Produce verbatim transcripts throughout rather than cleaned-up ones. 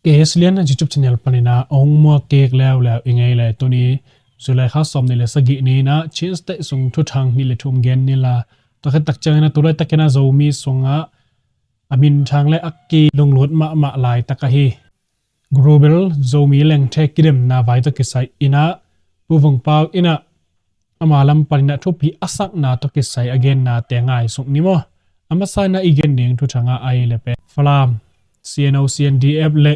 Eslian a YouTube channel panina ong mua kek leuleu i ngei le tuni July kha sawm ni le sagih ni-in ah Chin State sung thuthang ni le thum gen ni la. Tua khit tak ciangin ah tulaitak in ah Zomi sungah a minthang le a kilunglut mahmah laitak ahi Global Zomi Lengthe kidemna vai tawh kisai in ah Pu Vung Pau in ah ama lam panin ah thupi a sakna tawh kisai a gennate ngaisuk ni maw. A masa in ah i gen ding thuthang ah ahi le pen Falam, C N O C N D F le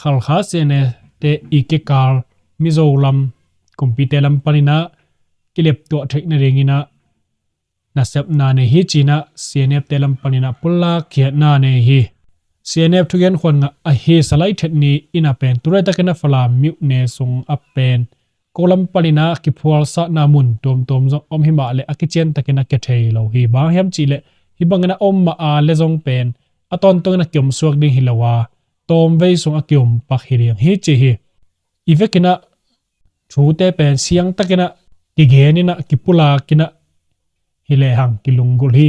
Khalkha C N A te i kikal Mizo lam kumpite lam panin ah kileptuah theih nadingin ah nasepna nei hi ci-in ah C N F te lam panin ah pulak khiatna nei hi. C N F thugen khuan ngah ahi Salai Thet ni in ah pen tulaitak in ah Falam myone sung a pen ko lam panin ah kiphualsahna mun tuamtuam zong om hi mah le a kiciantakin ah kia thei lo hi. Bang hiam cih leh hih bangin ah om mah a le zong pen a tawntungin ah kiomsuak ding hi lo a, tawmvei sung a kiompak hi ding hi ci hi. I vekin ah thute pen siangtakin ah kigenin ah kipulakin ah hi lehang kilunggulh hi.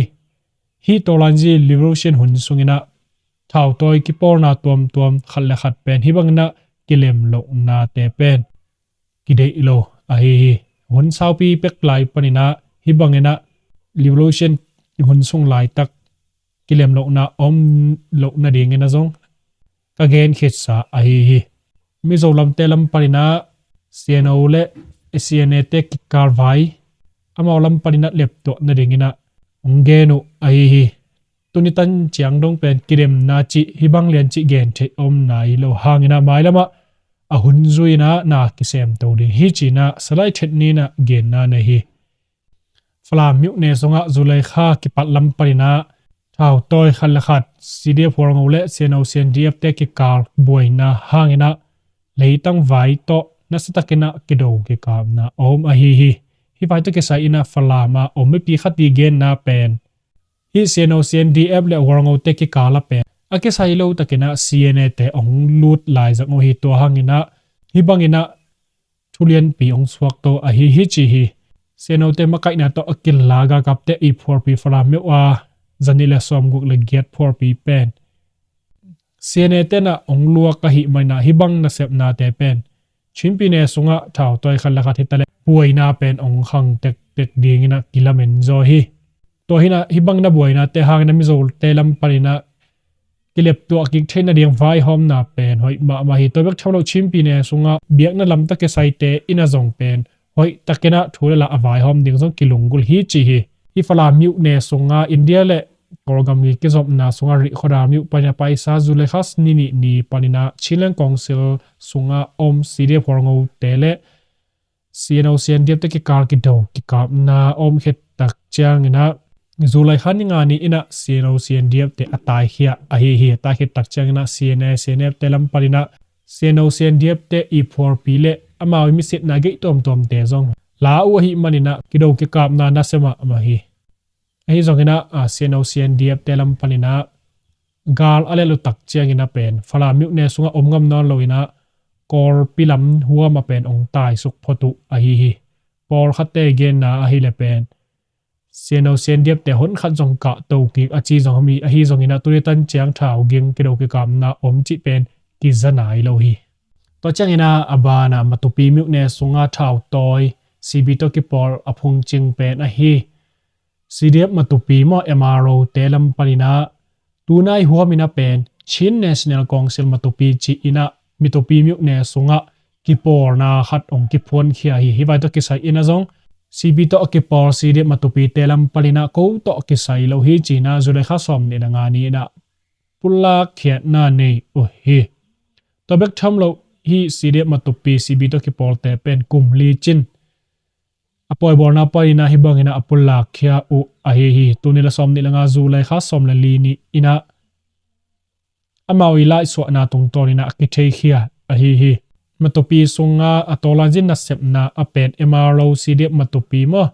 Hih Tawlanzi Revolution hun sungin ah thautawi kipawlna tuamtuam khat le khat pen hih bangin ah kilemlohnate pen kideih lo ahi hi. Hun saupi pek lai panin ah hih bangin ah Revolution hun sung laitak kilemlohna om loh nadingin ah zong ka gen khitsa ahi hi. Mizo lamte lam panin ah C N O le C N A te kikal vai amau lam panin ah leptuah nadingin ah hong gen uh ahi hi. Tuni tan ciang dong pen kidemna cih hih bang lian cih gen theih om nai lo hangin ah mailam ah a hun zui-in ah na kisemto ding hi ci-in ah Salai Thet ni-in ah genna nei hi. Falam myone sungah July kha kipat lam panin ah thautawi khat le khat C D F Hualngo le C N O C N D F te kikal buaina hangin ah leitang vai tawh nasatakin ah kido kikapna a om ahi hi. Hih vai tawh kisai in ah Falam a om mipi khat i genna pen hih C N O C N D F le Hualngo te kikal a pen a kisai lo takin ah C N A te hong lut lai zang uh hi. Tua hangin ah hih bangin ah thulianpi hong suakto ahi hi ci hi. C N O te makaihna tawh a kila galkapte i phualpi Falam myo a zanih le sawmguk le giat phualpi pen C N A te in ah hong luak ahih manin ah hih bang nasepnate pen Chin pyine sungah thautawi khat le khat hi ta le buaina pen hong khang tektek dingin ah kilamen zaw hi. Tua hi-in ah hih bang na buainate hangin ah Mizote lam panin ah kileptuah kik theih nading vaihawmna pen hoih mahmah hi. Tua bek tham lo Chin pyine sungah biakna lam tawh kisaite in ah zong pen hoih takin ah thu le la a vaihawm ding zong kilunggulh hi ci hi. Hih Falam myone sungah India le Kawlgam i kizopna sungah Rihkhawdar myo panin ah paisa July kha ni nih ni panin ah Chinland Council sungah om C D F Hualngo te le C N O C N D F te kikal kido kikapna om khit tak ciangin ah July kha ni nga ni-in ah C N O C N D F te a taikhia ahi hi. A taikhit tak ciangin ah C N A C N F te lam panin ah C N O C N D F te i phualpi le amau i misitna geih tuamtuamte zong la uh ahih manin ah kido kikapna nasia mahmah hi. Ahi zongin ah C N O C N D F te lam panin ah gal a lel uh tak ciangin ah pen Falam myone sungah om ngam nawn loin ah Kawlpi lam huam ah pen hong taisuk phot uh ahi hi. Pawlkhatte genna ahi le pen C N O C N D F te hon khat zong kahto kik a ci zong om hi. Ahi zongin ah tuni tan ciang thau ging kido kikapna om cih pen kiza nai lo hi. Tua ciangin ah a ban ah Matupi myone sungah thautawi C B tawh kipawl a phungcing pen ahi C D F Matupi maw M R O te lam panin ah tunai huamin ah pen Chin National Council Matupi ci-in ah Matupi myone sungah kipawlna khat hong kiphuankhia hi. Hih vai tawh kisai in ah zong C B tawh a kipawl C D F Matupi te lam panin ah ko tawh kisai lo hi ci-in ah July kha sawm ni le nga ni-in ah pulak khiatna nei uh hi. Tua bek tham lo hih C D F Matupi C B tawh kipawlte pen kum li cin a pawibawlna panin ah hih bangin ah a pulak khia uh ahi hi. Tul nih le sawm nih le nga July kha sawm le li ni-in ah amau i laisuahna tungtawnin ah a kitheikhia ahi hi. Matupi sungah a tawlanzin nasepna a pen M R O C D F Matupi maw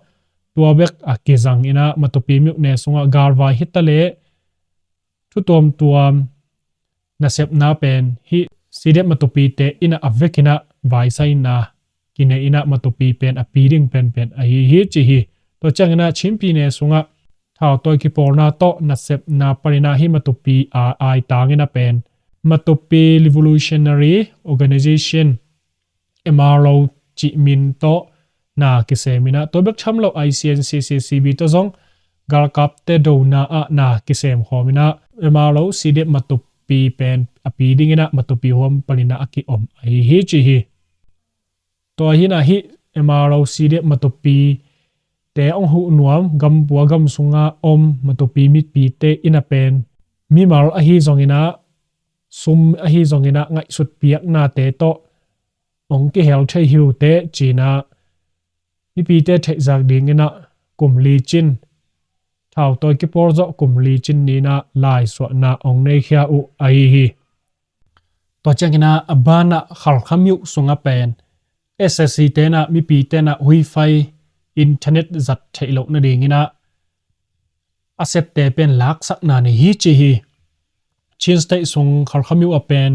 tua bek a kizangin ah Matupi myone sungah galvai hi ta le thu tuamtuam nasepna pen hih C D F Matupi te in ah a vekin ah vaisaina kinei in ah Matupi pen a pi ding penpen ahi hi ci hi. Tua ciangin ah Chin pyine sungah thautawi kipawlna tawh nasepna panin ah hih Matupi a aitangin ah pen Matupi Revolutionary Organization, M R O cih min tawh na kisem in ah, tua bek tham lo I C N C C C B tawh zong galkapte dona ah na kisem khawm in ah, M R O C D F Matupi pen a pi ding in ah Matupi huam panin ah a ki-om ahi hi ci hi. Tua hi in ah hih M R O C D F Matupi te hong huh nuam, gampua gam sunga om Matupi mipite in ah pen mimal ahi zongin ah, sum ahi zongin ah ngaihsut piaknate tawh hong kihel thei hi uh teh ci in ah, mipite theihzak ding in ah kum li cin, thautawi kipawl zawh kum li cin ni in ah laisuahna hong neikhia uh ahi hi. Tua ciangin ah a ban ah Khalkha myo sungah pen S S C te in ah mipite in ah wifi, internet zat theih loh nading in ah a sette pen laksakna nei hi ci hi. Chin State sung Khalkha myo ah pen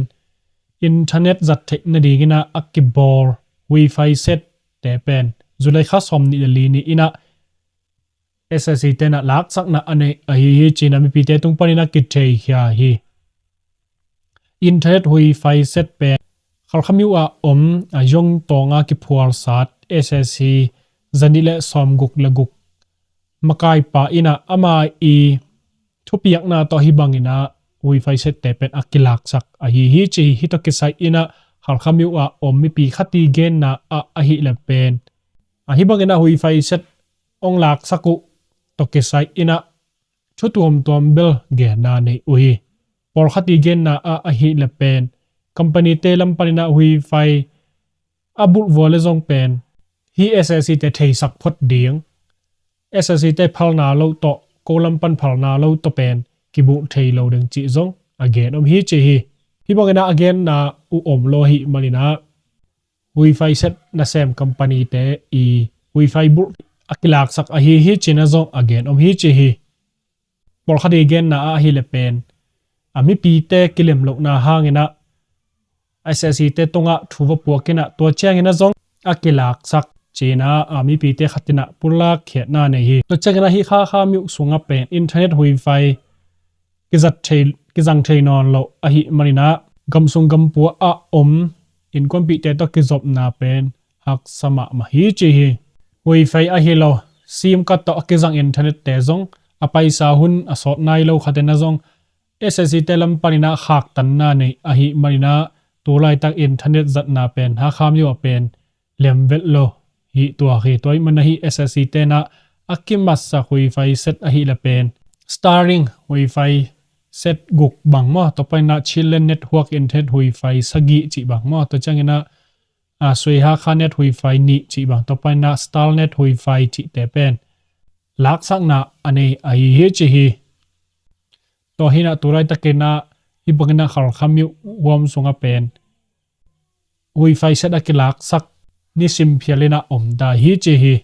internet zat theih nading in ah a kibawl wifi set te pen July kha sawmnih le li ni in ah S S C te in ah laksakna a nei ahi hi ci in ah mipite tung panin ah kitheikhia hi. Internet wifi set pen Khalkha myo ah om a Yongtong a kiphualsat S S C zanih le sawmguk le guk makaipa in ah ama i thupiakna tawh hih bangin ah wifi set te pen a kilaksak ahi hi ci hi. Hih tawh kisai in ah Khalkha myo ah om mipi khat i genna ah ahih leh pen, a hih bangin ah wifi set hong laksak uh tawh kisai in ah thu tuamtuam bel genna nei uh hi. Pawlkhat i genna ah ahih leh pen, company te lam panin ah wifi a bulh vua le zong pen hih S S C te theisak phot ding, S S C te phalna lo tawh, ko lam pan phalna lo tawh pen kibulh thei lo ding cih zong a gen om hi ci hi. Hih bangin ah a genna uh om lo ahih manin ah wifi set nasem company te i wifi bulh a kilaksak ahi hi ci in ah zong a gen om hi ci hi. Pawlkhat i genna ah ahih leh pen, a mipite kilem lohna hangin ah S S C te tungah thu va puak in ah tua ciangin ah zong a kilaksak ci in ah a mipite khat in ah pulak khiatna nei hi. Tua ciangin ah hih Khalkha myo sungah pen internet wifi kizat thei, kizang thei nawn lo ahih manin ah gamsung gampua ah om innkuanpihte tawh kizopna pen haksa mahmah hi ci hi. Wifi ahi lo, SIM card tawh a kizang internet te zong a paisa hun a sawt nai lo khat in ah zong S S C te lam panin ah khaktanna nei ahih manin ah tu laitak internet zatna pen Khalkha myo ah pen liam vet lo hi tuak hi. Tua ahih manin ah hih S S C te in ah a kimatsak wifi set ahih leh pen Starlink wifi set guk bang maw, tua panin ah Chinland Network internet wifi sagih cih bang maw, tua ciangin ah, a, Sui Hakha net wifi nih cih bang, tua panin ah Starlink wifi cihte pen laksakna a nei ahi hi ci hi. Tua hi in ah tu laitakin ah hih bangin ah Khalkha myo huam sungah pen wifi set a kilaksak nisim phial in ah om ta hi ci hi.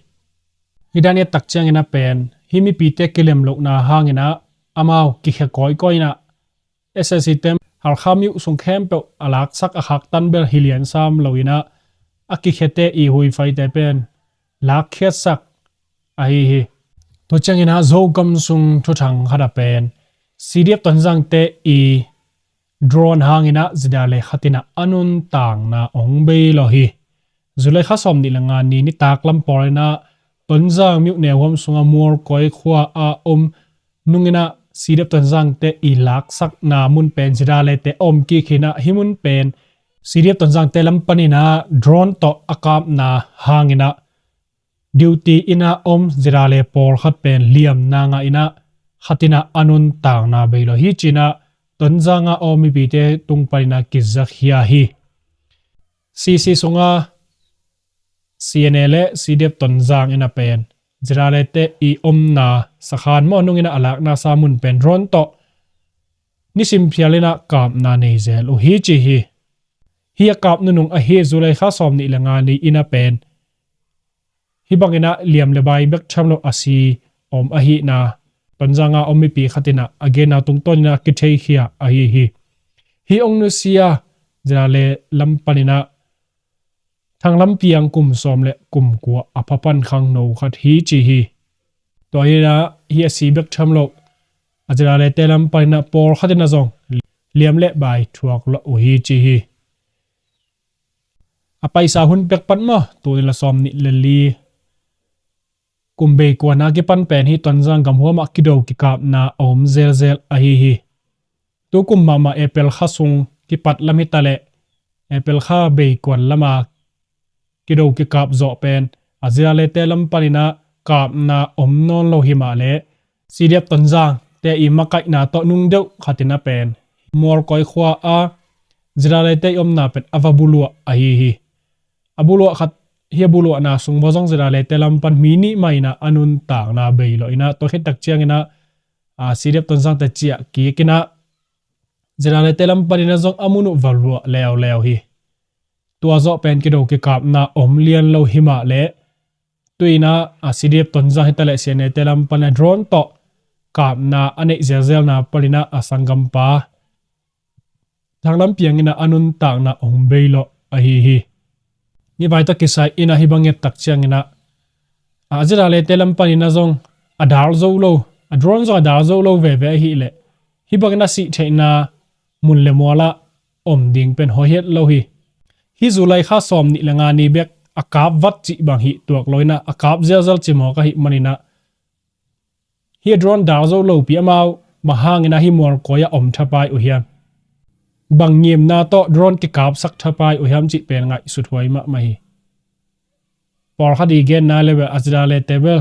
Hih dan i et tak ciangin ah pen hih mipite kilem lohna hangin ah amau kikhia kawikawi in ah S S C te Khalkha myo sung khempeuh a laksak a khaktan bel hi lian sam lo in ah a kikhiate i wifi te pen lakkhiatsak ahi hi. Tua ciangin ah Zogam sung thuthang khat ah pen C D F Tonzangte i drone hangin ah ZRA khat in ah a nuntakna hong bei lo hi. July kha sawmnih le nga ni nitak lam pawl in ah Tonzang myo neuhuam sungah Mualkawi khua ah om nung in ah C D F Tonzangte i laksakna mun pen ZRA te a om kik hi in ah hih mun pen C D F Tonzangte lam panin ah drone tawh a kapna hangin ah duty in ah om ZRA pawlkhat pen liamna ngah in ah khat in ah a nuntakna bei lo hi ci in ah Tonzang a om mipite tung panin ah kizakhia hi. C C sungah C N A le C D F Tonzang in ah pen ZRA te i omna sakhan maw nung in ah a lakna sa mun pen drone tawh nisim phial in ah kapna nei zel uh hi ci hi. Hih a kap nunung ahi July kha sawmnih le nga ni in ah pen hih bangin ah liam le bai bek tham lo a si om ahihna Tonzang a om mipi khat in ah a genna tungtawn in ah kitheikhia ahi hi. Hih hong nusia ZRA lam panin ah Thanglampiang kum sawm le kum kua a pha pan khangno khat hi ci hi. Tua hi in ah hih a si bek tham lo a ZRA te lam panin ah pawlkhat in ah zong liam le bai thuak lo uh hi ci hi. A paisa hun pek pan maw, tuni la sawm nih le li kum bei kuana kipan pen hi Tonzang gamhuam ah kido kikapna a om zelzel ahi hi. Tu kum mahmah April kha sung kipat lam hi ta leh April kha bei kuan lama kido kikap zawh pen a Ziralete lam panin ah kapna om nawn lo hi mah leh C D F Tonzang te i makaihna tawh nung deuh khatin a pen Mualkawi khua a Ziralete i omna pen a va buluah ahi hi. A buluah khat hi a buluahna sung va zong Ziralete lam pan mi nih mah in ah a nuntakna bei lo in ah tua khit tak ciangin ah a C D F Tonzang te ciah kik in ah Ziralete lam panin ah zong a mun uh va luah leuleu hi. Tua zawh pen kido kikapna om lian lo hi mah leh tu in ah a C D F Tonzang hi ta leh C N A te lam pan a drone tawh kapna a neih zelzelna panin ah a sanggampa Thang Lam Piang in ah a nuntakna hong bei lawh ahi hi. Ni vai tawh kisai in ah hih bang et tak ciangin ah a Ziralete lam panin ah zong a dal zo lo, a drone zong a dal zo lo veve ahih leh hih bangin a sih theihna mun le mual ah om ding pen hoih het lo hi. Hih July kha sawm nih le nga ni bek a kap vat cih bang hi tuak lo in ah a kap zelzel ci mawk ahih manin ah hih drone dal zo lopi amau bang hangin ah hih Mualkawi ah om thapai uh hiam? Bang ngimna tawh drone kikapsak thapai uh hiam cih pen ngaihsut huai mahmah hi. Pawlkhat i genna le bel a Ziralete bel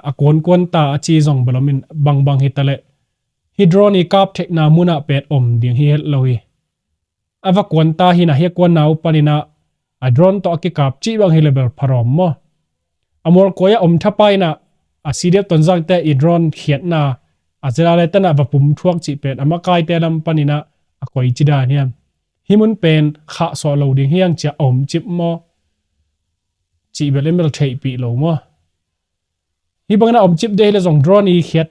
a kuankuan ta a ci zong bel om in bangbang hi ta leh hih drone i kap theihna mun ah pen om ding hi het lo hi. A va kuan ta hi in ah hih a kuanna uh panin ah a drone tawh a kikap cih bang hi le bel pharawm maw? A Mualkawi ah om thapai in ah a C D F Tonzang te i drone khiatna a Ziralete in ah va pum thuak cih pen a makaite lam panin ah a koi ci dan hiam? Hih mun pen khahsuah lo ding hiang cia a om cip maw? Cih bel in bel theihpih lo maw? Hih bangin ah om cip dei hi le zong drone i khiat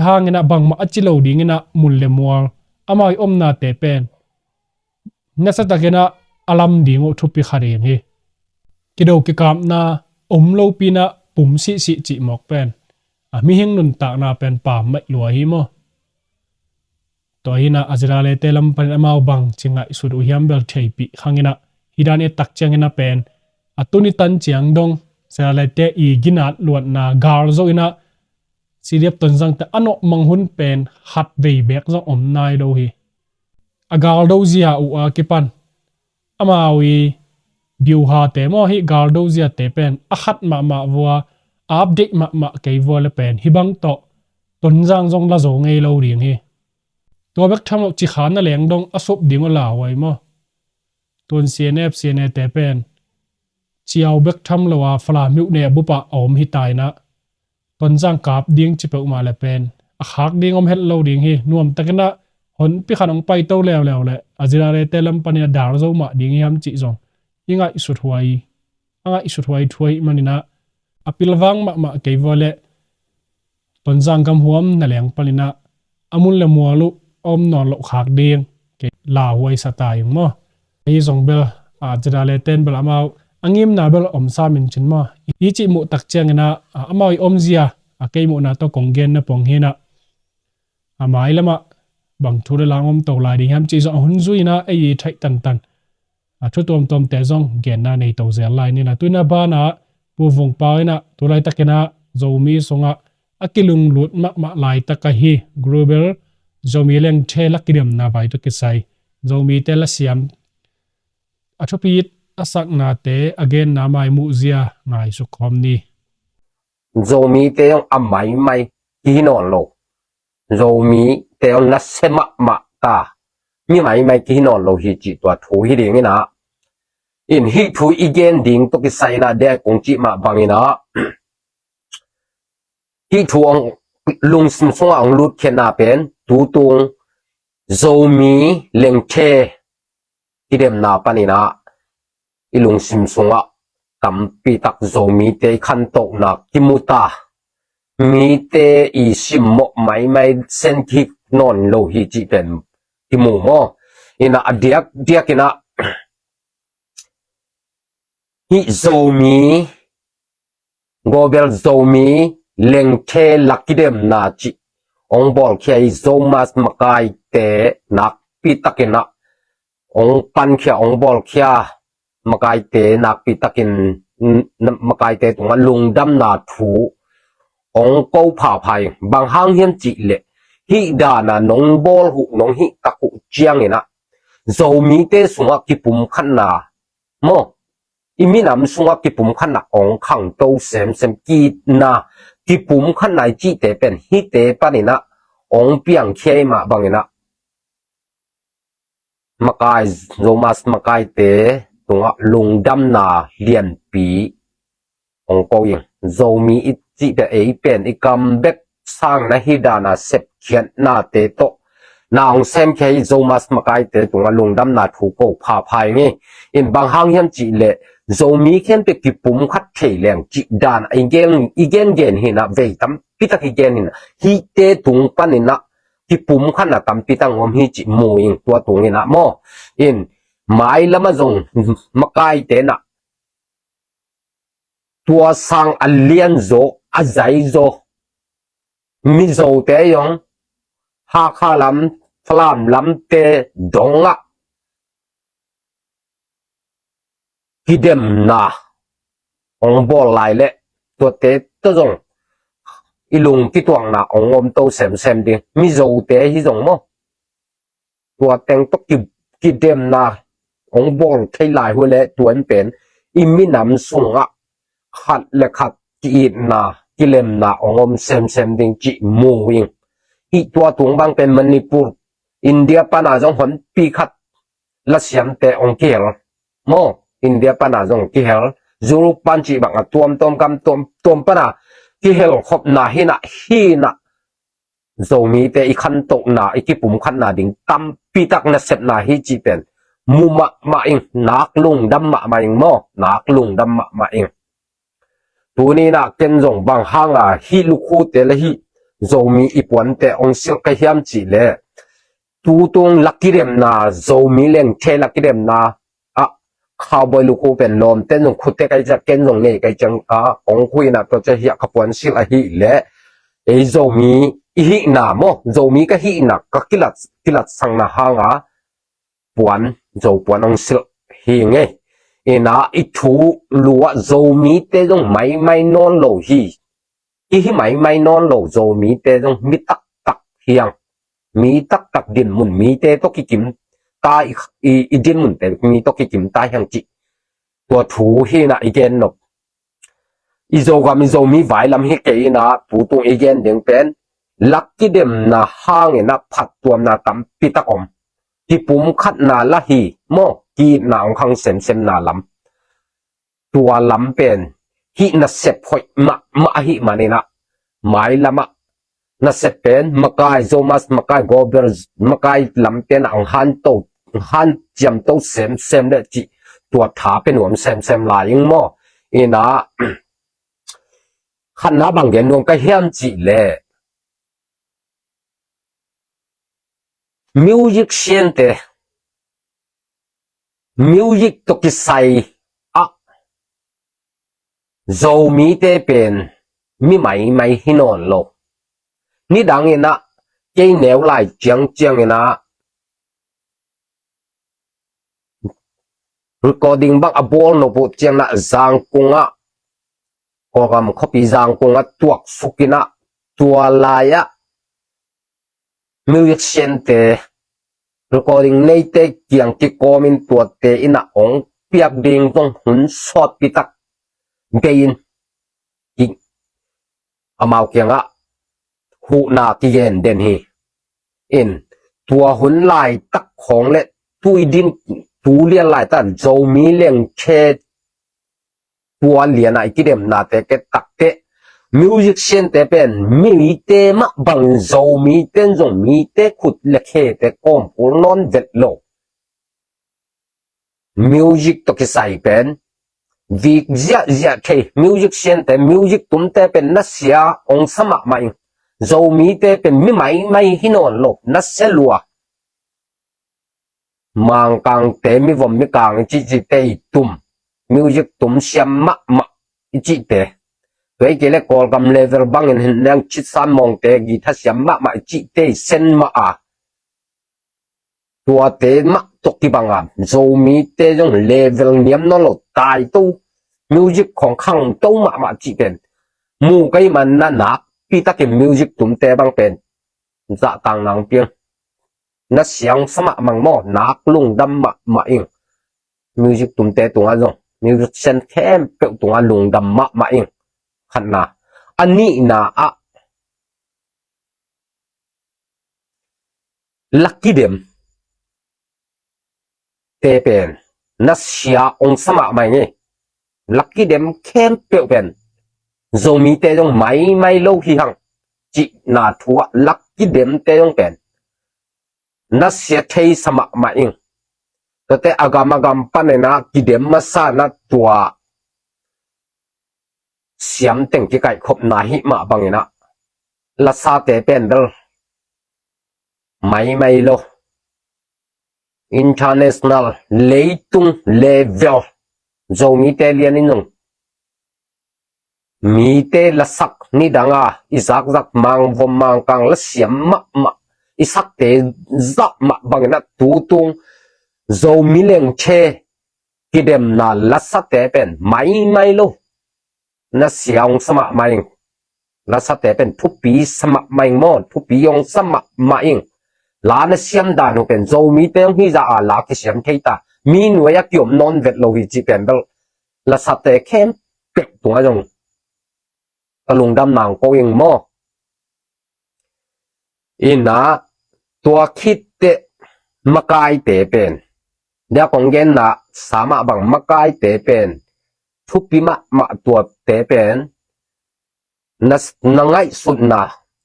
hangin ah bangmah a ci lo dingin ah mun le mual amau i omnate pen nasa takin ah a lam ding uh thupi kha ding hi. Kido kikapna om lopi in ah pum sihsih cih mawk pen a mihing nuntakna pen pammaih lua hi maw? Tua hi in ah a Ziralete lam panin amau bang ci ngaihsut uh hiam bel theipih khang in ah hih dan et tak ciangin ah pen a tuni tan ciang dong Ziralete i ginat luatna gal zo in ah C D F Tonzang te a nawh mang hun pen khat vei bek zong om nai lo hi. A gal do zia uh a kipan amau i biuhate maw hih gal do ziate pen a khat mahmah vua a update mahmah kei vua le pen hih bang tawh Tonzang zong la zo ngei lo ding hi. Tua bek tham lo ci kha na leng dong a sop ding uh lauhuai maw? Tuan C N F, C N A te pen ciau bek tham lo a Falam hiuh ne a bup ah a om hi ta in ah Tonzang kap ding ci peuhmah le pen a khak ding om het lo ding hi. Nuam takin ah honpi khan hong paito leuleu le a Ziralete lam panin a dal zo mah ding hiam cih zong i ngaihsut huai, a ngaihsut huai thu ahih manin ah a pilvang mahmah kei vua le Tonzang gamhuam na leng panin ah a mun le mual uh a om nawn loh khak ding kei lauhuai sa ta ing maw? Ahi zong bel a Ziralete in bel amau a ngimna bel om sam in cin maw? I cih muh tak ciangin ah amau i omzia a kei muhna tawh kong gen na pong hi in ah a mai lamah bang thu le la hong om to lai ding hiam cih zong a hun zui in ah ei i theih tantan a thu tuamtuamte zong genna nei to zel lai ni in ah tu in ah banah Pu Vung Pau in ah tu laitakin ah Zomi sungah a kilunglut mahmah laitak ahi global Zomi lengthe la kidemna vai tawh kisai Zomite la siam a thupit a saknate a genna mai muhzia ngaisuk khawm ni. Zomite zong a maimai kihi nawn lo. Zomite zong nasia mahmah ta. Mi maimai kihi nawn lo hi cih tua thu hi ding in ah. In hih thu i gen ding tawh kisai in ah dek kong cih mah bangin ah hih thu hong lungsim sungah hong lutkhiatna pen tutung Zomi lengthe kidemna panin ah i lungsim sungah tampi tak Zomite i khantohna kimu ta. Mite i simmawh maimai sen kik nawn lo hi cih pen kimu maw? In ah a diakdiak in ah hih Zomi, Global Zomi lengthe la kidemna cih hong bawlkhia i Zomas makaite nak nakpi takin ah hong pankhia, hong bawlkhia, makaite nakpi takin, n-, makaite tungah lungdamna thu hong ko phapha ing. Bang hang hiam cih leh, hih dana nong bawl uh, nong hih tak uh ciangin ah Zomite sungah kipumkhatna maw, i minam sungah kipumkhatna hong khangto semsem, ki-itna, kipumkhatna i cihte pen hihte panin ah hong piangkhia i mah bangin ah makai, Zomus makaite tungah lungdamna lianpi hong ko ing. Zomi i cihte, ei pen i kam bek sangin ah hih dana sepkhiatnate tawh na hong semkhia i Zomus makaite tungah lungdamna thu ko phapha ing. In bang hang hiam cih leh, Zomi khempeuh kipumkhat thei leng cih dan i gen, i gengen hi in ah, vei tampi tak i gen hi in ah, hihte tung panin ah kipumkhatna tampi tak hong om hi cih mu ing. Tua tungin ah maw, in mailam ah zong makaite in ah tua sang a lianzaw, a zaizaw Mizote zong Hakha lam, Falam lamte dongah kidemna hong bawl lai leh, tuate tawh zong i lung kituakna hong om to semsem ding. Mizote hi zong maw, tua teng tawh ki, kidemna hong bawl thei lai uh leh, tua in pen i minam sungah khat le khat ki-itna, kilemna hong om semsem ding cih mu ing. Hih tua tung bang pen Manipur, India pana zong honpi khat lasiamte hong kihel maw, India pana zong kihel, Europe pan cih bang a tuamtuam gam tuamtuam pana kihel khopna hi in ah, hi in ah Zomite i khantohna, i kipumkhatna ding tampi tak nasepna hi cih pen mu mahmah ing, nak lungdam mahmah ing maw, nak lungdam mahmah ing. Tuni in ah ken zong bang hanga hih lukhute le hih Zomi i puante hong silh ka hiam cih leh, tutung la kidemna, Zomi lengthe la kidemna ah, cowboy lukhu pen lawmte zong khutte kai ciang, ken zong nei kai ciang a hong khui in ah, tua ciang hiah ka puan silh ahih leh, ei Zomi i hihna maw, Zomi ka hihna ka kilat, kilatsakna hanga puan, Zo puan hong silh hi ing. In ah i thulu ah Zomite zong maimai nawn lo hi. I hi maimai nawn lo, Zomite zong mi taktak hi ing. Mi taktak dinmun, mite tawh kikim ta i, i, i dinmunte mi tawh kikim ta hi ing cih tua thu hi in ah i gen nop. I Zogam, i Zomi vailam hi kei in ah, tutung i gen ding pen la kidemna hangin ah phattuamna tampi tak om. Kipumkhatna la hi maw, ki-itna hong khang semsemna lam, tua lam pen hih nasep hoih mahmah ahih manin ah, mailam ah nasep pen makai, Zomus makai, Gober makai lamte in ah hong hanto, hong hanciamto semsem le cih tua tha pe nuam semsem lai ing maw. In ah khatna bang gen nuam ka hiam cih leh, musiciante, music tawh kisai ah Zomite pen mi maimai hi nawn lo. Nidang in ah kei neu lai ciangciang in ah recording bang a bawl nop uh ciang in ah Zangkung ah, Kawlgam khuapi Zangkung ah tuaksuk in ah, tua lai ah musiciante, recording neite kiang kikawmin tuate in ah hong piak ding zong hun sawtpi tak bei in, amau kiangah huhna kigen den hi. In tua hun laitak khawng le tu i din, tu lian laitak Zomi lengthe tua lianah i kidemnate ke takteh, musiciante pen mite mah bang, Zomite in zong mite khut le khete kawmkul nawn vet lo. Music tawh kisai pen vik ziahziah thei, musiciante, music tumte pen nasia hong sa mahmah ing. Zomite pen mi maimai hi nawn lo, nasia lua. Mangkangte, mivom mikang i cihcihte i tum, music tum siam mahmah i cihte, tua hi kei le Kawlgam level bangin hin leng Chitsan Mawngte guitar siam mahmah i cihte i sen mah a, Tuate mah tawh kibang a Zomite zong level niam nawn lo, tai to, music khawng khang to mahmah cih pen mu ka hih man na nakpi takin music tumte bang pen zahtak nang piang. Na siang sa mahmah ing maw, nak lungdam mahmah ing. Music tumte tungah zong, musician khempeuh tungah lungdam mahmah ing. Khatna. A nihna ah, la kidemte pen na sia ong sa mahmah ing. La kidem khempeuh pen Zomite zong maimai lo hi hang cihna thu ah, la kidemte zong pen na sia thei sa mahmah ing. Tuate a gam a gam panin a kidem masa na, tua siam teng kikaihkhopna hih mah bangin a, lasate pen bel maimai lo, international, leitung level, Zomite lian in zong mite lasak, nidang a i zakzak, mangvom mangkang lasiam mahmah i sakte zah mah bangin a, tutung Zomi lengthe kidemna lasate pen maimai lo. Na sia ong sa mahmah ing. Lasate pen thupi sa mahmah ing maw, thupi ong sa mahmah ing. La na siam dan uh pen Zomite ong hi zah a la kisiam thei ta, mi nuai a kiom nawn vet lo hi cih pen bel lasate khempeuh tungah zong ka lungdam nang ko ing maw. Ina, tua khitteh makaite pen, dia kong genna sa mah bang makaite pen, thupi mahmah tuate pen, na, na ngaihsutna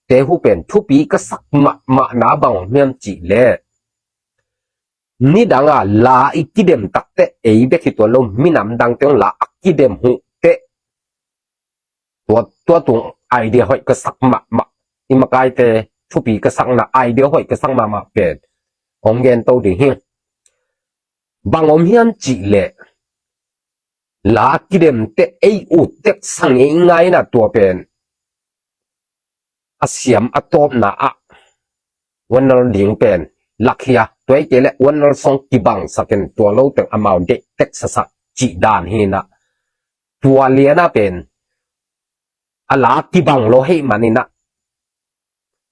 te uh pen thupi ka sak mahmahna bang om hiam cih leh, nidang a la i kidem takteh ei bek hi tuan lo, minam dangte ong la a kidem uh teh tua, tua tung idea hoih ka sak mahmah, i makaite thupi ka sakna idea hoih ka sak mahmah pen ong gen to ding hi. Bang om hiam cih leh, la kidemte ei ut tek sa ngeingai na, tua pen a siam a tawpna ah Wanal ding pen lakhia, tua hi kei leh Wanal song kibangsak in, tua lo teng amau deih tek sasak cih dan hi na. Tua lian a pen a la kibang lo hih manin a,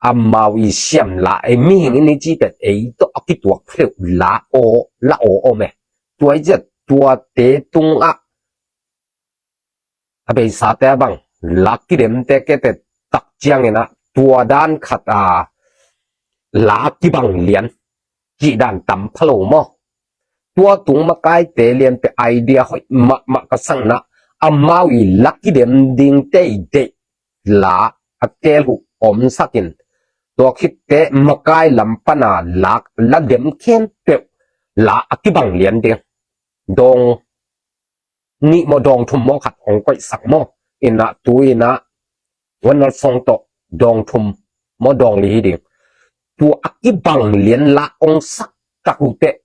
amau i siam la, ei mihing in i ci pen ei tawh a kituak peuh la aw, la aw om e. Tua hi ciah tuate tungah a beisate a bang la kidemte kete tak ciangin a, tua dan khat a la kibang lian cih dan tam pha lo maw. Tua tung makaite lian pen idea hoih mahmah ka sakna, amau i la kidem dingte i deih la a tel uh omsak in, tua khitteh makai lam pan a la, la dem khempeuh la a kibang lian ding. Dawng nih maw, dawng thum maw khat ong koihsak maw. Ina, tu ina Wanal song tawh dawng thum maw, dawng li hi ding. Tua a kibang lian la ong sak tak uh teh,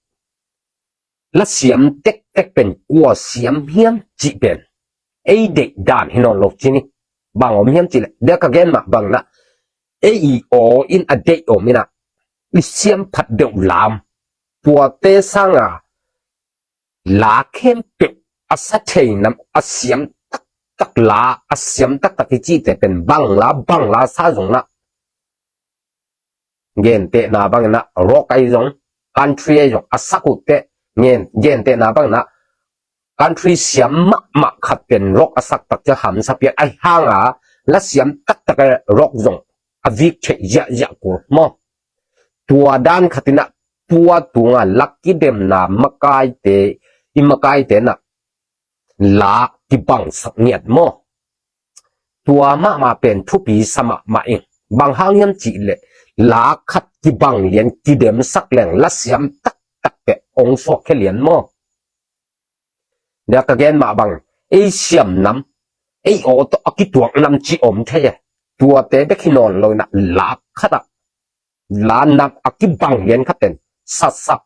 la siam tektek pen kua siam hiam cih pen ei deih dan hi nawn lo ci ni. Bang om hiam cih leh, dia ka gen mah bang na, ei i aw in a deih om ina, i siam phat deuh lam, tuate sanga la khempeuh a sa thei nam, a siam taktak la, a siam taktak i cihte pen bang la, bang la sa zong na, gentehna bangin a rock ahi zong, country ahi zong a sak uh teh, gen, gentehna bangin a country siam mahmah khat pen rock a sak tak ciang hamsa pian ahi hanga, la siam taktak a rock zong a vik theih ziahziah kul maw. Tua dan khat ina, tua tunga la kidemna makaite, i makaite na la kibangsak ngiat maw. Tua mahmah pen thupi sa mahmah ing. Bang hang hiam cih leh, la khat kibang lian kidemsak leng la siam taktak teh ong suak khia lian maw. Dia ka gen mah bang, ei siam nam, ei aw tawh a kituak nam cih om thei e. Tuate bek hi nawn lo ina, la khat ah la nam a kibang lian khat pen sasak.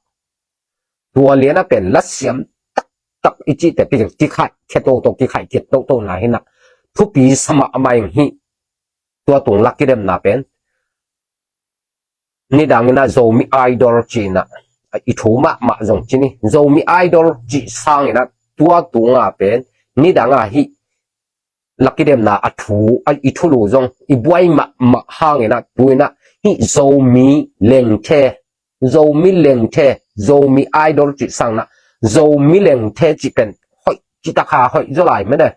Tua lian a pen la siam taktak i cihte pi kikhaih khia toto, kikhaih khia toto na hi na, thupi sa mahmah ing hi. Tua tung la kidemna pen nidang ina Zomi Idol ci ina, i thu mahmah zong ci ni. Zomi Idol cih sangin ah tua tunga pen nidanga hih lakidemna a thu a i thulu zong i buai mahmah hangin ah tu-in ah hih Zomi lengthe, Zomi lengthe, Zomi Idol cih sangin ah Zomi lengthe cih pen hoih, cih takha hoih zaw lai mene.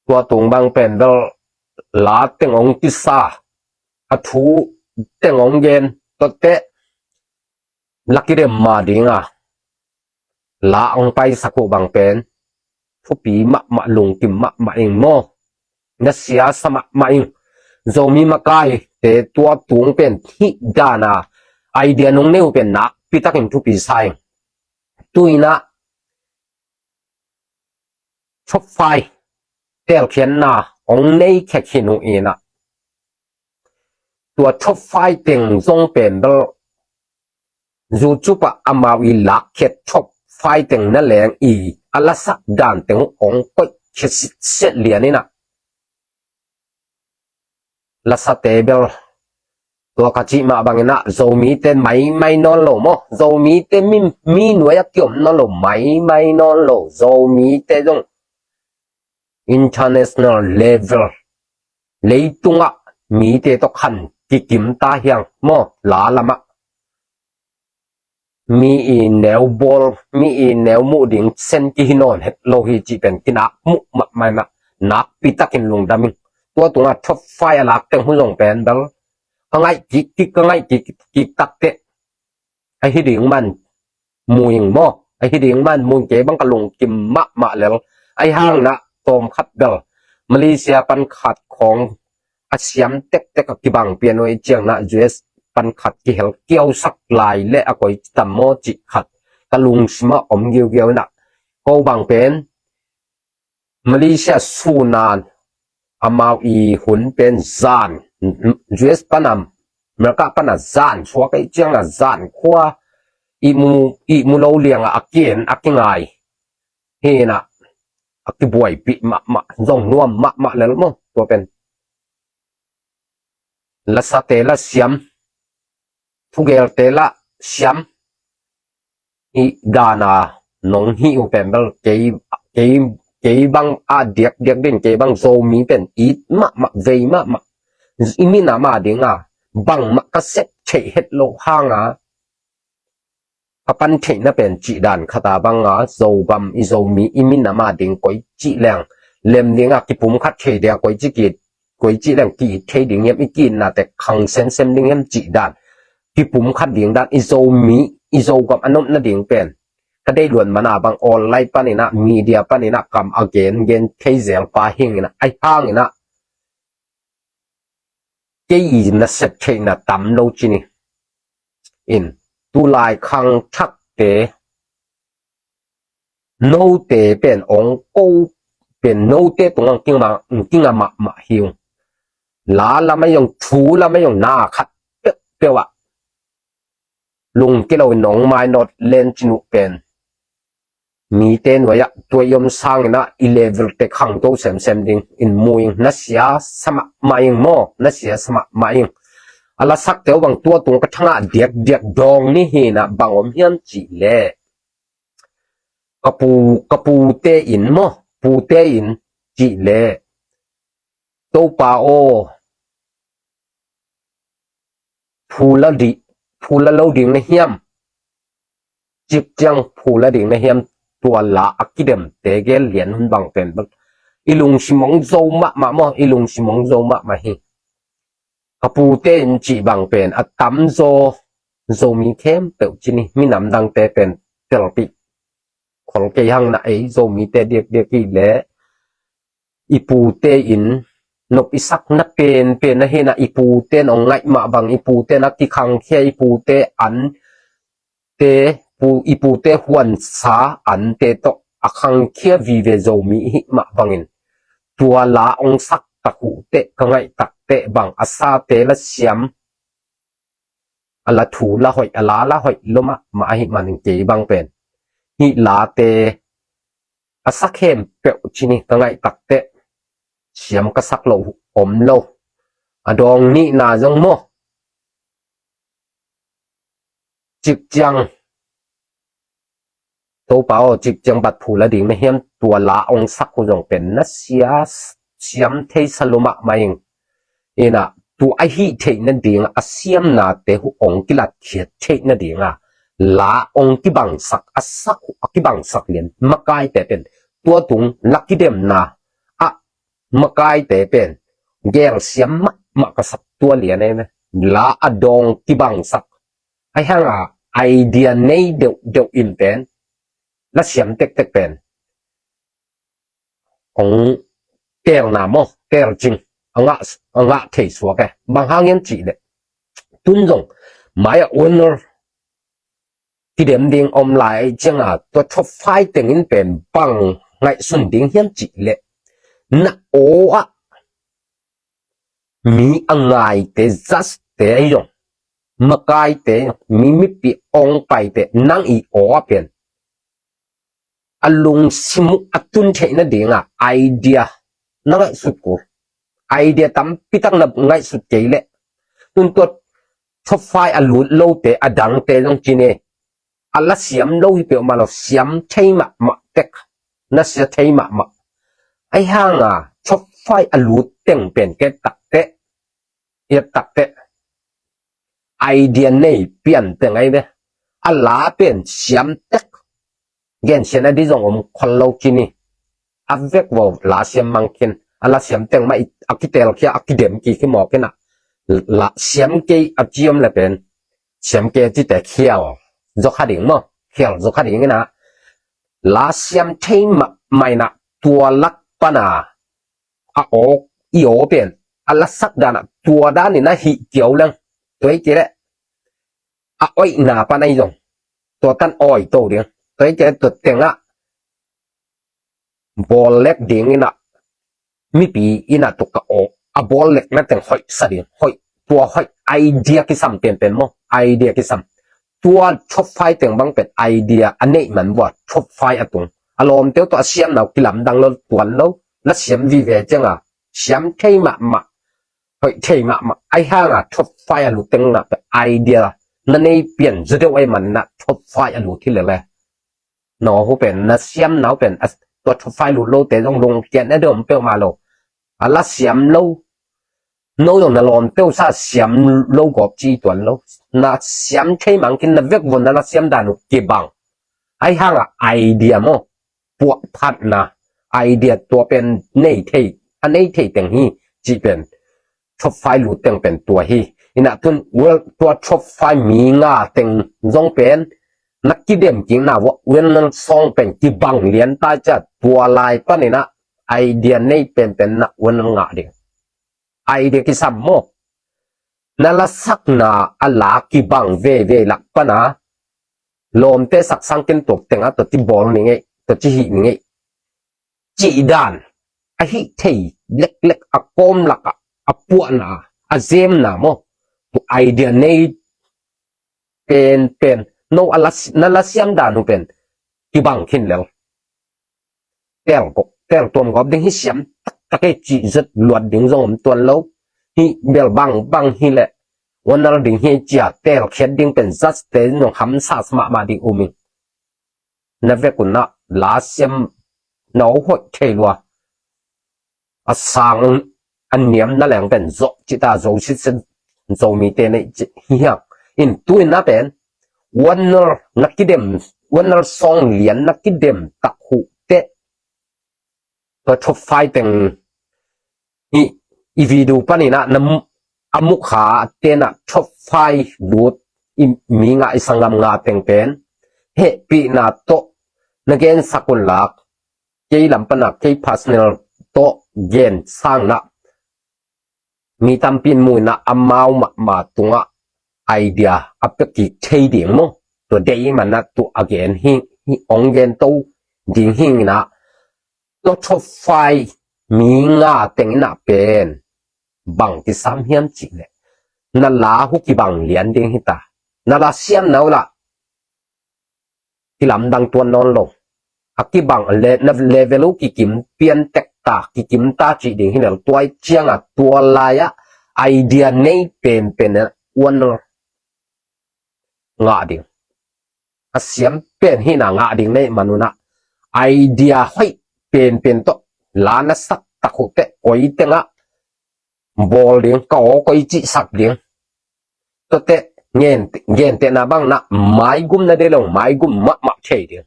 Tua tung bang pen bel la teng ong kisa, a thu teng ong gen, tuate lakidem ma dinga la ong paisak uh bang pen thupi mahmah, lungkim mahmah ing maw. Na siasa mahmah ing. Zomi makaite tua tung pen hih dana idea nong nei uh pen nakpi takin thupi sa ing. Tu-in ah top five telkhiatna ong nei khek hi nu in ah, tua top five teng zong pen bel YouTube ah amau i lakkhiat top five teng na leng i a lasak dan teng uh ong koih khia sitset lian in ah, lasate bel tua ka cih mah bangin ah Zomite maimai nawn lo maw, Zomite mi, mi nuai a kiom nawn lo, maimai nawn lo, Zomite zong international level, leitungah mite tawh khan kikim ta hiang maw, la lamah mi i neu bawl, mi i neu muh ding sen kihi nawn het lo hi cih pen kinak muh mahmah in ah, nakpi takin lungdam ing. Tua tungah top five a lak teng hu zong pen bel ka ngaih kik kik, ka ngaih kik kik takteh ahi ding man mu ing maw, ahi ding man mu ing. Kei bang ka lungkim mahmah lel. Ahi hangin ah tawm khat bel Malaysia pan khat khawng a siam tektek a kibang pian uh i ciangin ah U S pan khat kihel kiausak lai le a koi tam maw cih khat ka lungsim ah om giugiau in ah, ko bang pen Malaysia sunan amau i hun pen zan, U S pan a, America pan a zan suak i ciangin ah zan khua i mu, i mu lo liang ah a kien a kingai hi in ah, a kibuaipih mahmah, zong nuam mahmah lel maw. Tua pen lasate la siam, thugelte la siam, i dana nong hi uh pen bel kei, kei, kei bang a diakdiak din, kei bang Zomi pen it mahmah, vei mahmah, i minam a dinga bangmah ka sep theih het loh hanga ka pan theihna pen cih dan khat a banga Zogam i Zomi i minam a ding koi cih leng lem dinga kipum khat thei dia koi cih kit, koi cih leng ki-it thei ding hiam, i ki-itnate khang semsem ding hiam cih dan, kipum khat ding dan, i Zomi i Zogam a nopna ding pen ka deih luat mana bang online panin ah, media panin ah kam a gen gen thei zel pa hingin ah, ahi hangin ah kei i nasep theihna tam lo ci ni. In tulai khang thakte note pen ong ko pen note tungah kinga, kinga mahmah hi ung. La lamah zong, thu lamah zong na khat peuhpeuh ah lungkia lo in nong mainawt len cin uh pen mite nuai ah tua i om sangin ah i level te khangto semsem ding in mu ing. Na sia sa mahmah ing maw, na sia sa mahmah ing. A lasakte uh bang tua tung ka thangah diakdiak dawng ni hi in ah bang om hiam cih leh ka pu, ka pute in maw, pute in cih leh Topa aw, phu la dih, phu la lo ding na hiam? Cik ciang phu la ding na hiam? Tua la a kidemte gel lian hun bang pen bang i lungsim ong zo mahmah maw, i lungsim ong zo mahmah hi. Ka pute in cih bang pen a tamzaw Zomi khempeuh ci ni, minam dangte pen telpih khol kei hang na, ei Zomite diakdiak hi leh i pute in nop i sakna penpen ahi na, i pute in ong ngaih mah bang, i pute in a kikhangkhia, i pute an te, pu, i pute huansa ante tawh a khangkhia vive Zomi i hih mah bangin tua la ong sak tak uh teh, ka ngaih tak teh bang a sate la siam, a la thu la hoih, a la la hoih lo mahmah ahih manin kei bang pen hih late a sak khempeuh ci ni, ka ngaih tak teh siam ka sak loh om lo. A dawng nihna zong maw, Cikciang, Topa aw, cikciang bat phu la ding na hiam? Tua la ong sak uh zong pen na sia, siam thei sa lua mahmah ing. Ina, tua a hih theih nading a siamnate uh ong kilatkhiat theih nading a la ong kibangsak, a sak uh a kibangsak lian makaite pen, tua tung la kidemna ah makaite pen gel siam mahmah ka sak tua lian ei me. La a dawng kibangsak, ahi hanga idea nei deuhdeuh in pen, la siam tektek pen ong telna maw, telcing a ngah, a ngah thei suak e. Bang hangin cih leh, tun zong mai-ah owner kidem ding om lai cianga, tua top five tengin pen bang ngaihsun ding hiam cih leh, na aw ah mi a ngaite, judgete ahi zong, makaite, mi mipi ong paite, nang i aw ah pen a lungsim uh a tun theih nadinga idea na ngaihsut kul. Idea tampi tak na ngaihsut kei leh, tun tua top five a lut lote, a dangte zong ci ne, a la siam lo hi peuhmah lo, siam thei mahmah tek, na sia thei mahmah. Ahi hanga top five a lut teng pen ket takteh, iat takteh, idea nei pian teng ahi ve. A la pen siam tek, gensiatna ding zong om khol lo kini. A vek vaw la siam mang khin, a la siam teng mah i, a kitelkhia, a kidem kik hi mawk ina. La siam kei a ci om le pen, siam kei a cite khial zaw kha ding maw, khial zaw kha ding ina. La siam thei mahmah ina, tua lak pana a aw, i aw pen a la sak dana tua danin a hih kiau leng, tua hi kei leh a oihna pan ahi zong tua tan awi to ding, tua hi kei leh tua tengah bawl lek ding ina, mipi ina tua ka aw a bawl lekna teng hoih sa ding, hoih, tua hoih, idea kisam penpen maw, idea kisam. Tua top five teng bang pen idea a neih man vua top five a tung. A lawmte uh tawh a siamna uh kilamdang lo, tuan lo, la siam vive cianga siam thei mahmah, hoih thei mahmah. Ahi hanga top five a lut teng na pen idea na nei pian zaw deuh ahi man na top five a lut hi lele. No hu pen, na siamna uh pen, a, tua top five lut lote zong lungkiatna deuh om peuhmah lo. A la siam lo, no zong na lawmte uh sa siam lo gawp ci tuan lo. Na siam thei mang khin, na vek vun na la siam dan uh kibang. Ahi hanga idea maw, puahphatna, idea tua pen nei thei, a nei thei teng hi, cih pen top five lut teng pen tua hi. Ina tun, well, tua top five mi nga teng zong pen na kidem kikna vua, winner song pen kibang lian ta cia, tua lai pan ina idea nei penpen na winner ngah ding. Idea kisam maw. Na la sakna a la kibang veve lak pana lawmte sak sang ken tuak tenga tua ci bawl ni ngei, tua ci hih ni ngei, cih dan, a hih thei leklek, a kawm lakah a puahna, a zemna maw, tua idea nei penpen, no a la, na la siam dan uh pen kibang khin lel. Tel ko, tel tuam gawp ding hi, siam taktak ei cih zet luat ding zong om tuan lo. Hih bel bang bang hi leh, winner ding hi cia, tel khiat ding pen judgete zong hamsa mahmah ding um ing. Na vek un na la siam na hoih thei lua. A sang a niam na leng pen zawh cita zo sitset, Zomite nei ci hiak. In tu in na pen winner na kidem, winner song lian na kidem tak huh teh, tua top five teng i, i video panin ah na mu-, a mukha tena top five lut i mi nga, i sanggam nga teng pen hehpihna tawh na gensak un lak, kei lam pana kei personal tawh gen sangna mi tampi in mu ina amau mahmah tungah idea a pia kik thei ding maw. Tua deih i manah tua a gen hi, hi ong gen to ding hi ina, tua top five mi nga teng ina pen bang kisam hiam cih leh, na la uh kibang lian ding hita. Na la siam na uh lah kilamdang tuan nawn lo. A kibang le, na level uh kikim pian tek ta, kikim ta cih ding hi lel. Tua i cianga tua lai-ah idea nei penpen a winner ngah ding. a siam pen hihna ngah ding na hih manun ah, idea hoih penpen tawh la na sak tak uh teh koi tengah bawl ding, ka aw koi cih sak ding. Tuate gen, gentehna bang na maigum na dei leng maigum mahmah thei ding.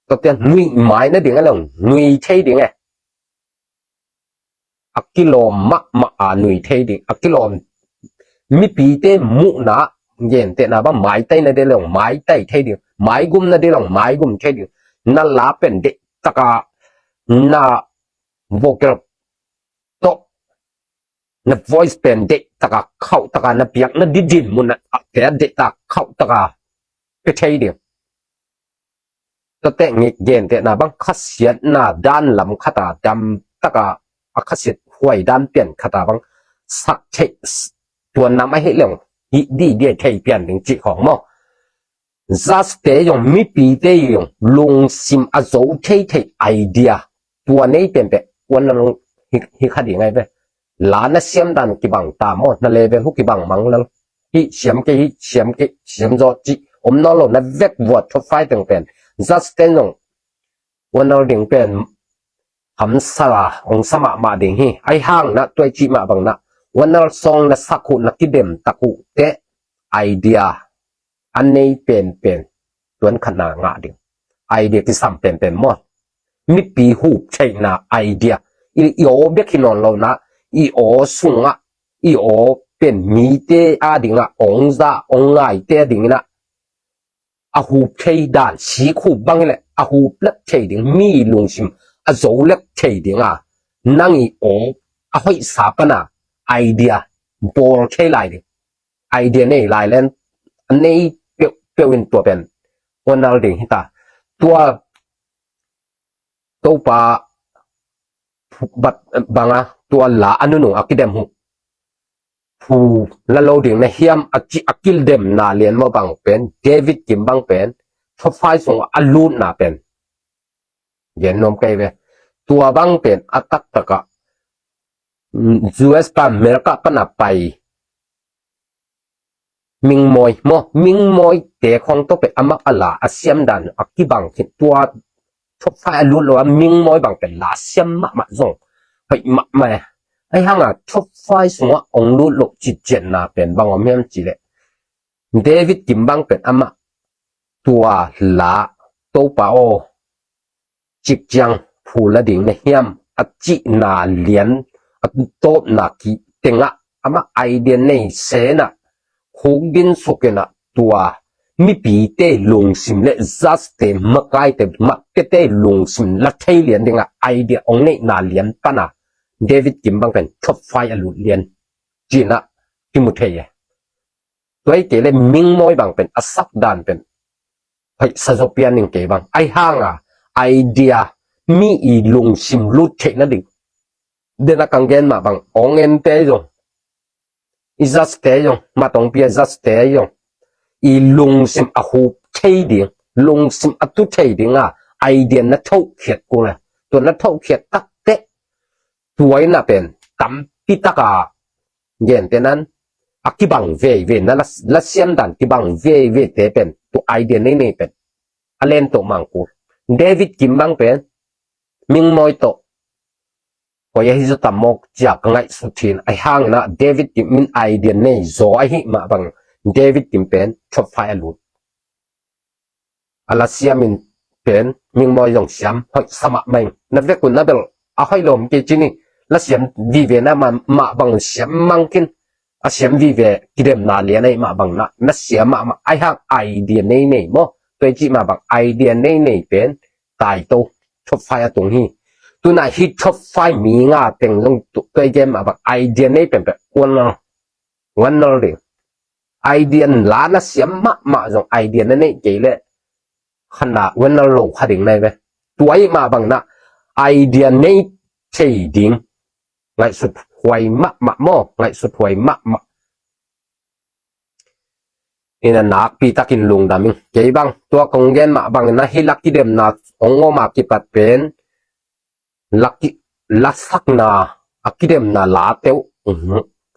Tuate nuih mai na ding a leng nui thei ding e. A kilawm mahmah a nui thei ding, a kilawm mipite muhna, gentehna bang maitai na dei leng maitai thei ding, maigum na dei leng maigum thei ding. Na la pen deih taka na vocal tawh na voice pen deih taka khauh taka na piak na didin mun a te deih taka khauh taka pe thei ding. Tuate gentehna bang khasiatna dan lam khata dam taka a khasiat huai dan pian khata bang sak thei, tua nam ahi leng hih di dia thei pian ding cih khawng maw. Judge te zong mipite zong lungsim a zo thei thei idea tua nei penpen uan na lung hi, hi kha ding ai ve. La na siam dan kibang ta maw, na level hu kibang mang lal. Hih siam kei, hih siam kei, siam zaw cih om nawn lo na vek vuat top five teng pen judge te zong uan na ding pen hamsa ong sa mahmah ding hi. Ahi hang na tuai cih mah bang na uan na song na sak uh na kidem tak uh te idea a nei penpen tuan khatna ngah ding. Idea kisam penpen maw, mipi hup theihna idea. I, i aw bek hi nawn lo na, i aw sungah, i aw pen mite a dingah ong za ong ngaite a dingin ah a hup thei dan, sik hup bang hileh a hup lek thei ding, mi lungsim a zo lek thei ding a, nang i aw a hoihsa pana idea bawl thei lai ding. Idea nei lai len a nei peuh, peuh in tua pen honor ding hita. Tua Topa bat banga tua la a nunung a kidem huh phu la lo ding na hiam a ci a kildemna lian maw bang pen David Kim bang pen top five sung a lutna pen gen nuam kei ve. Tua bang pen a taktakah U S pa America pana pai Mingmawi maw, Mingmawi te khong tawh pen amah a la a siam dan a kibang khin tua top five a lut lo a Mingmawi bang pen la a siam mahmah zong hoih mahmah e. Ahi hanga top five sungah ong lut loh ciciatna pen bang om hiam cileh David Kim bang pen amah tua la Topa aw cik ciang phu la ding na hiam a cihna lian a tawpna ki tengah amah idea nei senah khuk din sukinah tua mipite lungsim le zaste makaite mattete lungsim la thei lian dingah idea ong neihna lian pana David Kim bang pen top five a lut lian cinah kimu thei e. Tua hi kei le Mingmawi bang pen a sak dan pen hoih sa zaw pian ning kei bang. Ahi hanga idea mi i lungsim lut theih nading dena kang gen mah bang ong ente zong i zaste zong matong pia zaste zong i lungsim a hup thei ding, lungsim a tu thei dinga idea na thohkhiat kul e. Tua na thohkhiat takteh tua ina pen tampi taka gentehnan a kibang veve na la, la siam dan kibang veve te pen tua idea nei nei pen a len toh mangkul. David Kim bang pen Mingmawi tawh koi ahi zaw tam mawk cia ka ngaihsut hin ahi hangina David Kim min idea nei zaw ahi mah bang David Kim pen top five a lut. A la siam in pen Mingmawi zong siam hoih sa mahmah ing. Na vekun na bel a hoih lawm kei cini la siam vive na mah bang siam mangkin a siam vive kidemna lian ahi mah bang na na siam mahmah ahi hang idea nei nei maw. Tua i cih mah bang idea nei nei pen taito top five a tung hi. Tuna hi top five mi nga teng zong tua i gen mah bang idea nei pen pen uan lo uan nol ding. Idea la na siam mahmah zong idea na neih kei leh khana uan nol lo kha ding nai ve. Tua i mah bang na idea nei thei ding ngaihsut huai mahmah maw, ngaihsut huai mahmah. Ina nakpi takin lungdam ing. Kei bang tua kong gen mah bang na hi la kidemna ong ngawma kipat pen la ki, la sakna a kidemna la teuh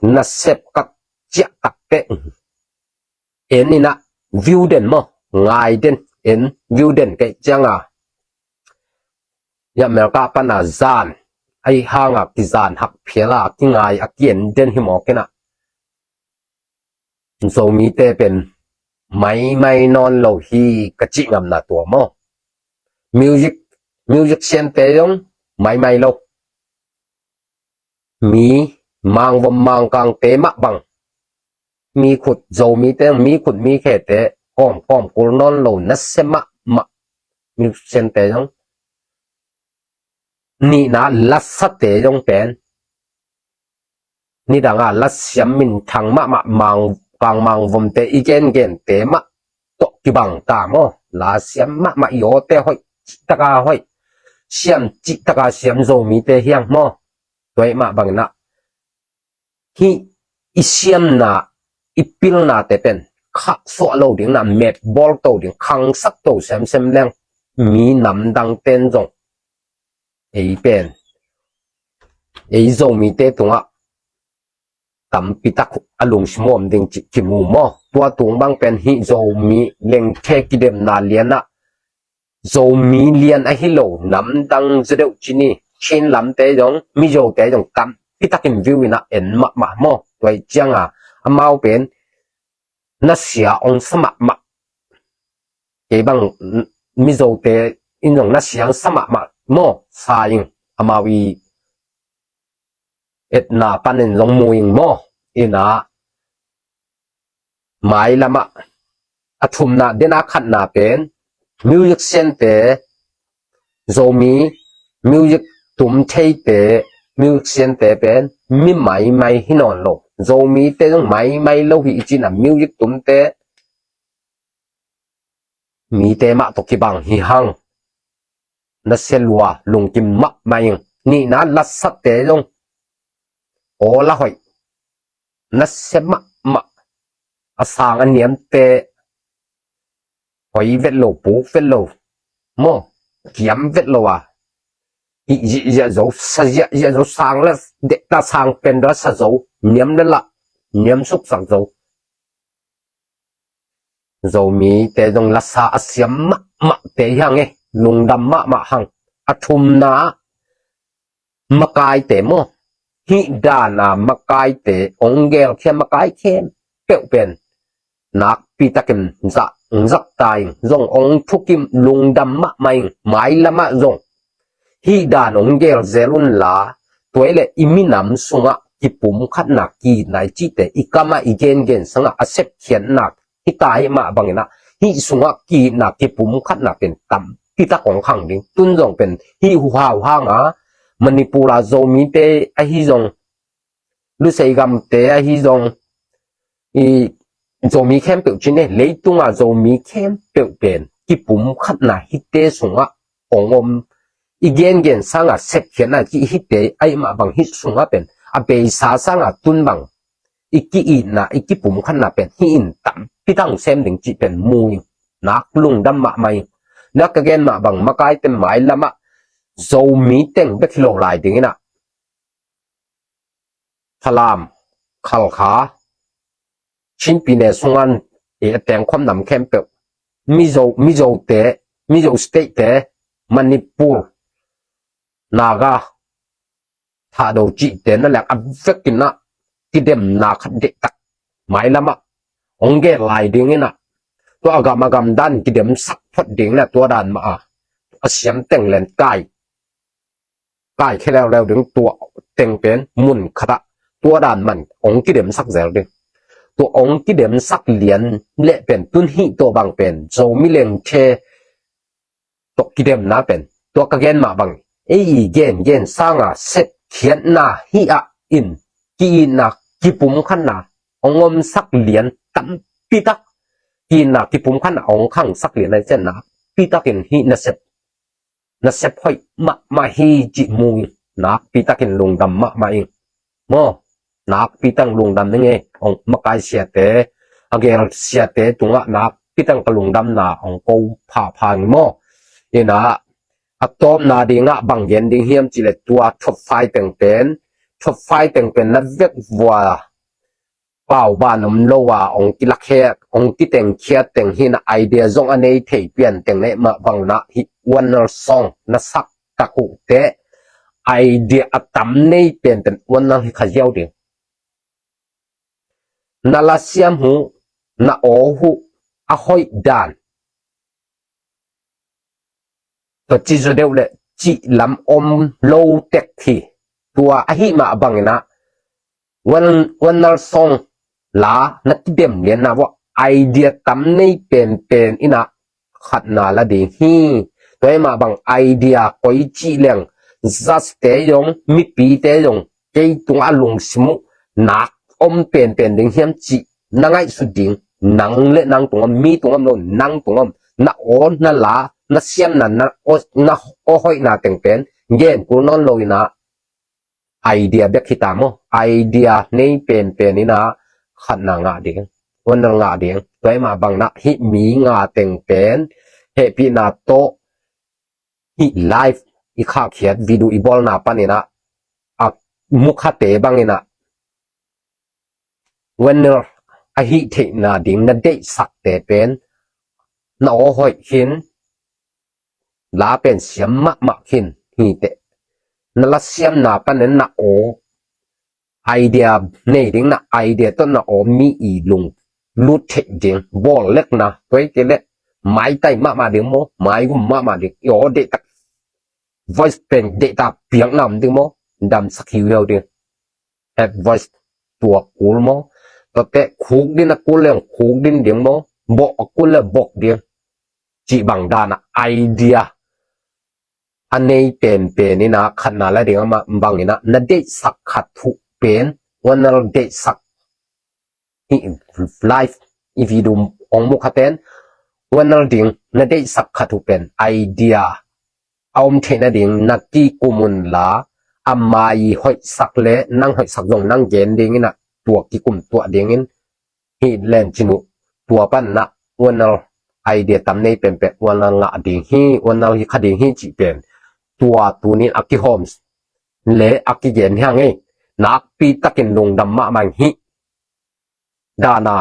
na sep ka ciah takteh en ina view den maw, ngai den, en view den kei cianga, ya America pana zan, ahi hanga kizan hak phiala kingai a kien den hi mawk ina, Zomite pen maimai nawn lo hi ka cih ngamna tua maw? Music, music siante zong maimai lo. Mi mangvom mangkangte mah bang, mi khut Zomite, mi khut mi khete kawm kawm kul nawn lo nasia mahmah. Music siante zong, nihna lasate zong pen nidanga lasiam minthang mahmah, mang, kang mangvomte i gengente mah tawh kibang ta maw? Lasiam mahmah, i awte hoih, cihtaka hoih, siam cihtaka siam Zomite hiang maw? Tua ih mah bangina hih i siamna, i pilnate pen khahsuah lo dingna, met bawl to ding, khangsak to semsem leng mi namdang ten zong ei pen, ei Zomite tungah tampitak a lungsim om ding cih kimu maw? Tua tung bang pen hih Zomi lengkhe kidemna lianah Zomi lian ahi lo namdang zaw deuh cini, Chin lamte zong, Mizote zong tampitakin view inah en mahmah maw? Tua ih cianga amau pen nasia ong sa mahmah. Kei bang Mizote in zong nasia ong sa mahmah maw? Sa ing, amau i etna panin zong mu ing maw? Ina mailamah a thumna dena khatna pen music siante, Zomi music tum theite, music siante pen mi maimai hi nawn lo. Zomite zong maimai lo hi i cina, music tumte mite mah tawh kibang hi hang. Nasia lua, lungkim mahmah ing. Nihna lasate zong aw la hoih, nasia mahmah. A sang a niamte hoi vet lo, puk vet lo maw? Kiam vet lo a, hih ziahziah zo, sa ziahziah zo, sang le dehta, sang pen da sa zo, niam le lah niam suksak zo. Zomite zong lasa a siam mahmahte hi hang e, lungdam mahmah hang. A thumna makaite maw? Hih dana makaite, ong gelkhia makai khempeuh pen nakpitakin zah, zahta ing, zong ong thukim, lungdam mahmah ing. Mailamah zong hih dan ong gelzel unla, tua ileh i minam sungah kipumkhatna, kiitna i cihte i kamah i gengen sangah a sepkhiatna hita hi mah banginah, hih sungah kiitna, kipumkhatna pen tampitak ong khang ding. Tun zong pen hih huhau hanga Manipur a Zomite ahi zong, Lusei gamte ahi zong, i Zomi khempeuh cine, leitunga Zomi khempeuh pen kipumkhatna hite sungah ong om, i gengen sanga sepkhiatna ki hite ahi mah bang, hih sungah pen a beisa sanga tun bang i ki-itna, i kipumkhatna pen hih in tampitak sem ding cih pen mu ing. Nak lungdam mahmah ing. Nak ka gen mah bang, makaite mailamah Zomi teng bek hi lo lai dinginah Falam, Khalkha, Chin pyine sungan i a tengkhawm nam khempeuh, Mizo, Mizote, Mizo State te, Manipur, Naga, Thado cihte na lek a vekinah kidemna khat deihtak mailamah ong gel lai dinginah, tua a gam a gam dan kidemsak phot dinginah, tua dan mah a, a siam teng len kai, kai khe leuleu ding, tua teng pen mun khatah tua dan man ong kidemsak zel ding. Tua ong kidemsak lian leh pen tun hih tua bang pen Zomi lengkhe tawh kidemna pen, tua ka gen mah bang, ei i gengen sanga sepkhiatna hih ah in ki-itna, kipumkhatna ong omsak lian tampitak, ki-itna kipumkhatna ong khangsak lian a i cian nakpitakin hih nasep, nasep hoih mahmah hi cih mu ing. Nakpitakin lungdam mahmah ing. Maw, nakpitang lungdam ing e. Ong makai siate, a gel siate tungah nakpitang ka lungdamna ong ko phapha ing maw. Inah a tawpna dingah bang gen ding hiam cihleh, tua top five teng pen, top five teng pen na vek vua pauban om lo a ong kilakhiat, ong kitengkhiat teng hi na, idea zong a nei thei pian teng ne mah bang na hi, Warner song na sak tak uh te, idea a tam nei penpen Warner hi kha ziau ding. Na lasiam uh, na aw uh a hoih dan tua ci zaw deuh le cih lam om lo tek hi. Tua ahi mah bangin ah, Warner song la na kidem lian na vua, idea tam nei penpen in ah khatna la ding hi. Tua hi mah bang idea koi cih leng, judge te zong, mipite zong, kei tungah a lungsim uh nak om penpen ding hiam cih na ngaihsut ding, nang le nang tungah, mi tungah om lo, nang tungah om, na aw, na la, na siamna, na aw, na aw hoihna teng pen gen kul nawn lo in ah, idea bek hi ta maw, idea nei penpen in ah khatna ngah ding, Warner ngah ding. Tua hi mah bang na hih mi nga teng pen hehpihna tawh hih live i khahkhiat video i bawlna panin ah, a mukhate bangin ah, Warner ahi theihna ding na deihsakte pen na aw hoih khin, la pen siam mahmah khin hi teh. Na la siamna panin na aw, idea nei ding na, idea tawh na aw mi i lung lut theih ding, bawl lekna, tua hi kei leh maitai mahmah ding maw, maigum mahmah ding, i aw deihtak, voice pen deihtak piakna om ding maw, damsak hiuhiau ding. App voice tuak kul maw, tua teh khuk din a kul leng khuk din ding maw, bok a kul le bok ding, cih bang dan a idea a nei penpen in ah khatna la ding a mah bangin ah, na deihsak khat uh pen, Warner deihsak hih live i video ong mu khaten, Warner ding na deihsak khat uh pen idea a om theihna ding na kikum un la, a mai hoihsak le nang hoihsak zong nang gen ding in ah, tua kikum tuah dingin hi len cin uh. Tua pan na Warner idea tam nei penpen Warner ngah ding hi, Warner hi kha ding hi cih pen tua tunin a kihawm le a kigen hi hang ei. Nakpi takin lungdam mahmah hi. Dan a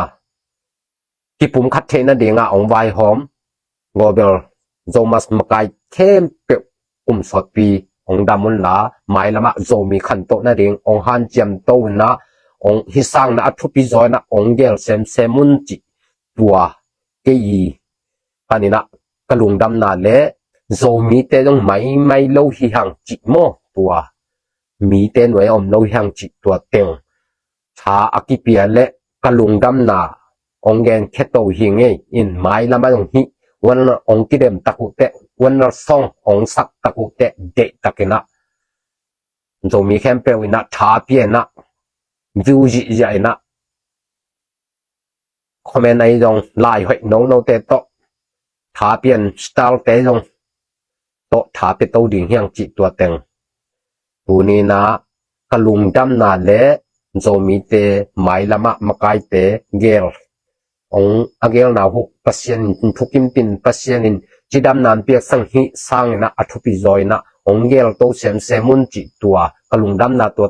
kipum khat theihna ding a ong vaihawm Global Zomus makai khempeuh kum sawtpi ong dam un la, mailam ah Zomi khantohna ding ong hanciam to un la, ong hi sangin ah a thupi zaw in ah ong gel semsem un cih tua kei i panin ah ka lungdamna le, Zomite zong maimai lo hi hang cih maw, tua mite nuai a om lo hi hang cih tua teng tha a kipia le ka lungdamna ong gen khe to hi ngei in, mailam ah zong hih Warner ong kidem tak uh teh, Warner song ong sak tak uh teh, deihtakin ah Zomi khempeuh in ah tha pia in ah, view zihziah in ah, comment ahi zong lai hoih nonote tawh, tha pian style te zong tawh tha pia to ding hi hang cih tua teng. Tuni in ah ka lungdamna le Zomite mailam ah makaite gel, ong a gelna uh Pasian in thukim pin, Pasian in cidamna piak sang hi sangin ah a thupi zaw in ah ong gel to semsem un cih tua ka lungdamna tua